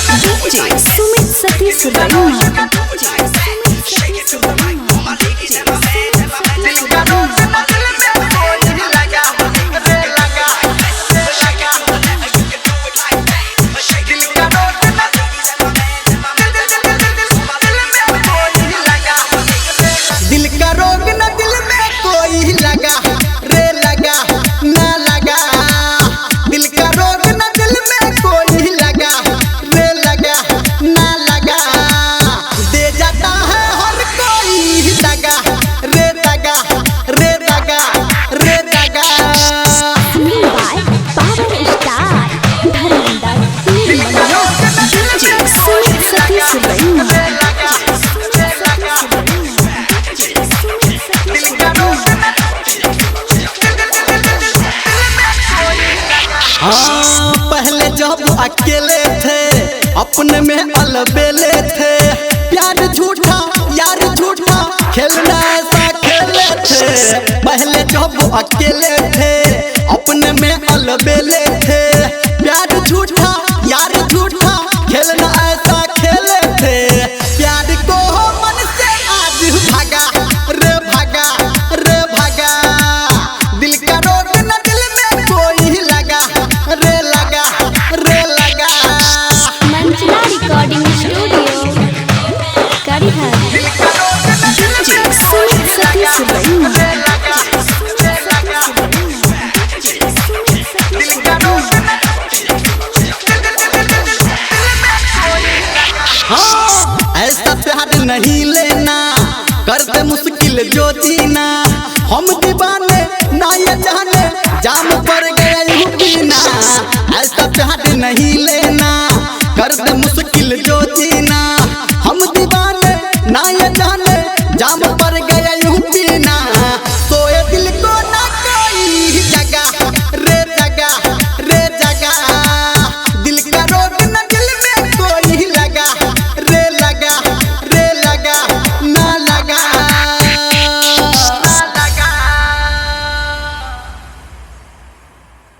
DJ Sumit Satish Raima. दिल का रोग न दिल में कोई लगा रे लगा रे लगा। दिल का रोग न दिल दिल दिल दिल दिल दिल में कोई लगा। दिल का रोग न दिल में कोई लगा रे लगा ना लगा। दिल का रोग न दिल में कोई लगा रे लगा ना लगा। दे जाता है हर कोई दगा रे दगा रे दगा रे दगा। Singing by Power Star Dharmendra दिल का Nirmal. रोग न दिल DJ में Sumit कोई Satish लगा Raima. रे लगा रे लगा। दिल का रोग न दिल दिल दिल दिल दिल दिल में कोई लगा। हाँ पहले जब अकेले थे अपने में अलबेले थे, प्यार झूठा यार झूठा खेलना ऐसा खेले थे। पहले जब अकेले थे अपने में अलबेले थे, प्यार झूठा यार झूठा खेलना ऐसा खेले थे। प्यार को मन से आज भागा रे भागा रे भागा। दिल का रोग न दिल में कोई लगा रे लगा रे लगा। Manchla Recording Studio, Karihar. दिल का रोग न दिल DJ में Sumit कोई Satish लगा Raima. रे लगा रे लगा। दिल का रोग न दिल दिल दिल दिल दिल दिल में कोई लगा। हाँ ऐसा प्यार नहीं लेना, करते मुश्किल जो जीना। हम दीवाने ना ये जाने जाम पर गया यूं पीना। ऐसा प्यार नहीं लेना, करते मुश्किल जो जीना। हम दीवाने ना ये जाने जाम पर गया यूं पीना।